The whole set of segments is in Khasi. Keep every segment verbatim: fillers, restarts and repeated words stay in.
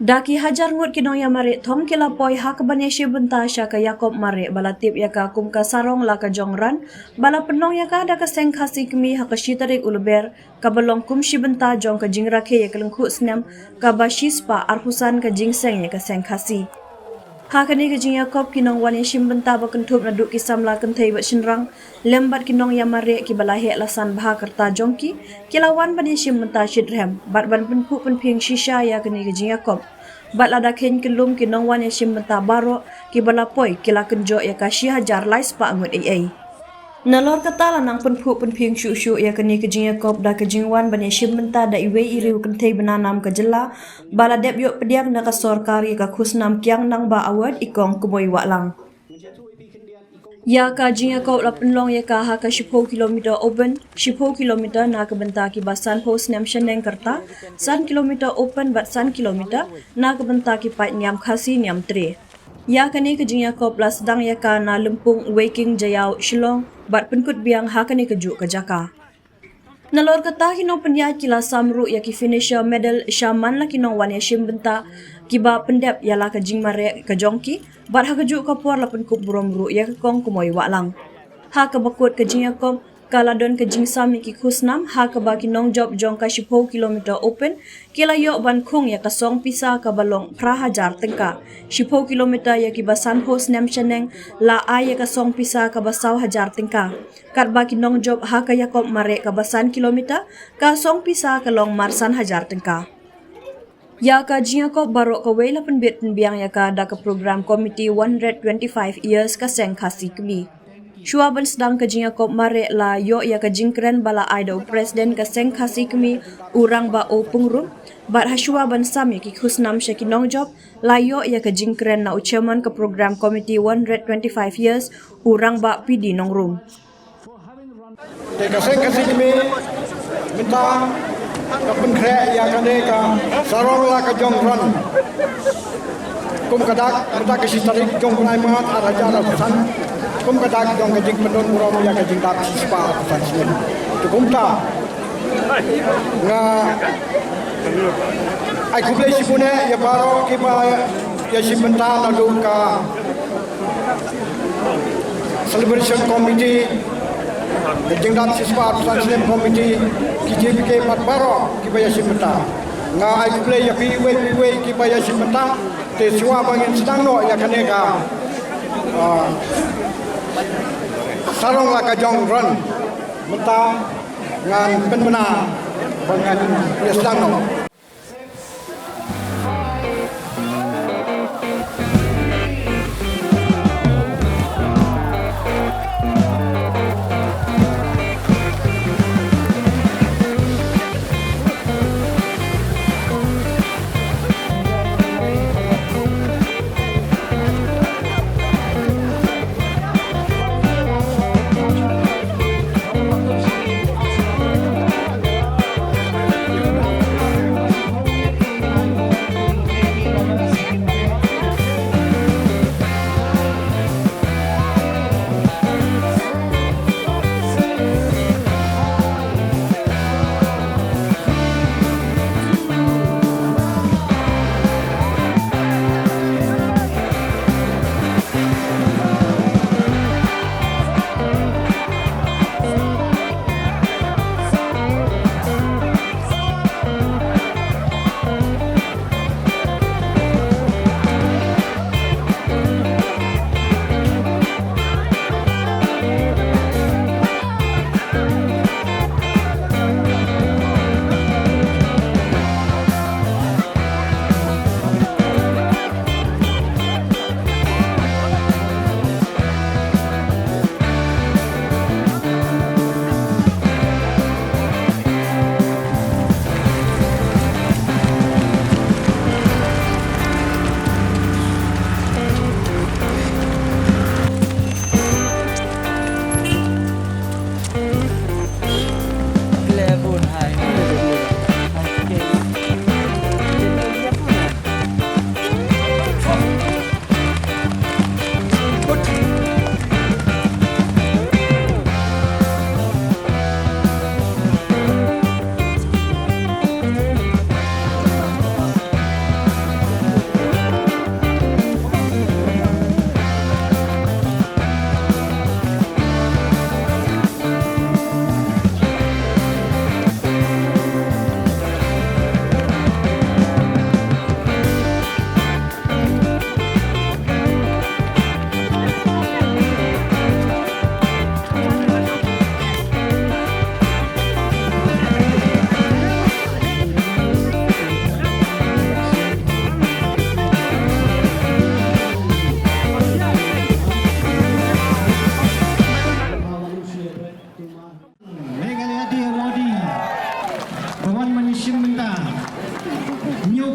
Da ki hajar ngut ki nongïamareh thong ki la poi ha ka ban ïashim bynta sha ka ïakob mareh ba la tip ïa ka kum ka Sarong La Ka Jong Run, ba la pynlong ïa ka da ka Seng Khasi Kmie ha ka shi tarik u Lber, kaba long kum shi bynta jong ka jingrakhe ïa ka lyngkhuh snem kaba shispah arphew san ka jingseng ïa ka Seng Khasi. Ha kane ka jingïakob ki nongwan ïashim bynta ba kynthup naduh ki samla kynthei bad shynrang lem bad ki nongïamareh kiba la heh la san bha ka rta jong ki, ki la wan ban ïashim bynta shitrhem bad ban pynphuh pynphieng shisha ïa kane ka jingïakob. Bad lada kheiñ kyllum ki nongwan ïashim bynta baroh kiba la poi ki la kynjoh ïa ka shi hajar lai spah ngut ei ei. Nalor kata la nang pynphuh pynphieng shuh shuh ïa kane ka jingïakob da ka jingwan ban ïashim bynta da iwei i riew kynthei bna nam ka jylla ba la dep ïoh pdiang na ka sorkar ïa ka khusnam Kiang Nangbah Award, i Kong Kmoi Wahlang. Ïa ka jingïakob la pynlong ïa ka ha ka shiphew kilometer open, shiphew kilometer na ka bynta kiba sanphew snem shaneng ka rta, san kilometer open bad san kilometer na ka bynta ki paid niam Khasi niam Tre. Ïa kane ka jingïakob la sdang ïa ka na Lympung Weiking Jaiaw Shillong bad pynkut biang ha kane kajuh ka jaka. Nalor kata ki nongpynïaid ki la sam ruh ïa ki finisher medal sha man la ki nongwan ïashim bynta kiba pyndep ïa la ka jingmareh ka jong ki, bad ha kajuh ka por la pynkup burom ruh ïa ka Kong Kmoi Wahlang. Ha kaba kut ka jingïakob ka la don ka jingsam ïa ki khusnam ha kaba ki nongjop jong ka shiphew kilometer open ki la ïoh ban khung ïa ka song pisa kaba long phra hajar tyngka. Shiphew kilometer ïa kiba sanphew snem shaneng la ai ïa ka song pisa kaba saw hajar tyngka. Katba ki nongjop ha ka ïakob mareh kaba san kilometer, ka song pisa ka long mar san hajar tyngka. Ïa ka jingïakob baroh kawei la pynbit pynbiang ïa ka da ka program committee one hundred twenty-five years ka Seng Khasi Kmie. Shuwa ban sdang ka jingïakob mareh la ïoh ïa ka jingkren ba la ai da u president ka Seng Khasi Kmie, u Rangbah O Pyngrope, bad ha shuwa ban sam ïa ki khusnam sha ki nongjop la ïoh ïa ka jingkren na u chairman ka program committee one hundred twenty-five years, u Rangbah P D Nongrum. Te ka Seng Khasi Kmie mynta ka pynkhreh ïa kane ka Sarong La Ka Jong Run kum ka dak mynta ka shi tarik jong u bnai March ar hajar arphew san, kum ka dak jong ka jingpyndonkam burom ïa ka jingdap shispah arphew san snem. Te kumta nga ai khublei shibun ïa baroh kiba ïashim bynta naduh ka Celebration Committee, ka jingdap shispah arphew san snem committee, ki J P K bad baroh kiba ïashim bynta. Nga ai khublei ïa phi iwei pa iwei kiba ïashim bynta. Te shuwa ba ngin sdang noh ïa kane ka, ah, Sarong La Ka Jong Run, mynta ngan pynbna ba ngan ïa sdang noh.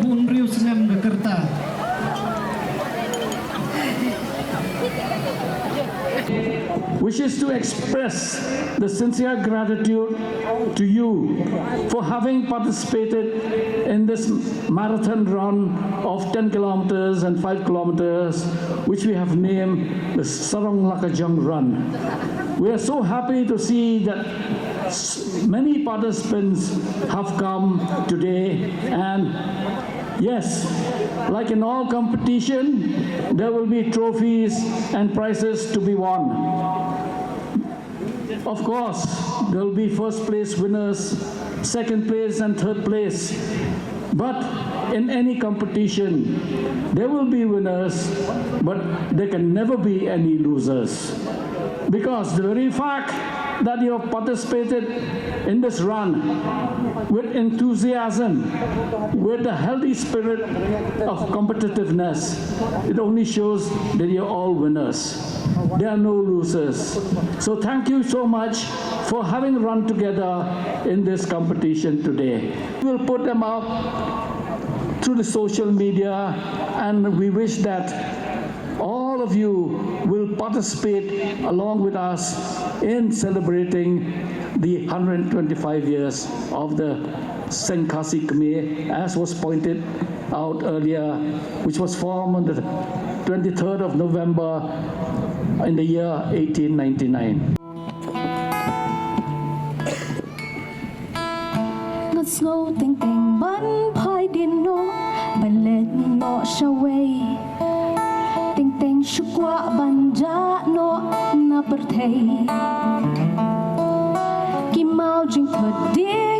Bun riu snem ka kerta. Wishes to express the sincere gratitude to you for having participated in this marathon run of ten kilometers and five kilometers, which we have named the Sarong Lakajong Run. We are so happy to see that s- many participants have come today, and yes, like in all competition, there will be trophies and prizes to be won. Of course, there will be first place winners, second place, and third place. But in any competition, there will be winners, but there can never be any losers. Because the very fact that you have participated in this run with enthusiasm, with a healthy spirit of competitiveness, it only shows that you're all winners. There are no losers. So thank you so much for having run together in this competition today. We'll put them up through the social media, and we wish that all of you will participate along with us in celebrating the hundred twenty-five years of the Seng Khasi Khmer, as was pointed out earlier, which was formed on the twenty-third of November in the year eighteen ninety-nine. Ngan sngew teng teng ban phai dien noh, ban leit noh shawei. Teng teng shu kwah ban jah noh na pyrthei. Ki mawjingthut dien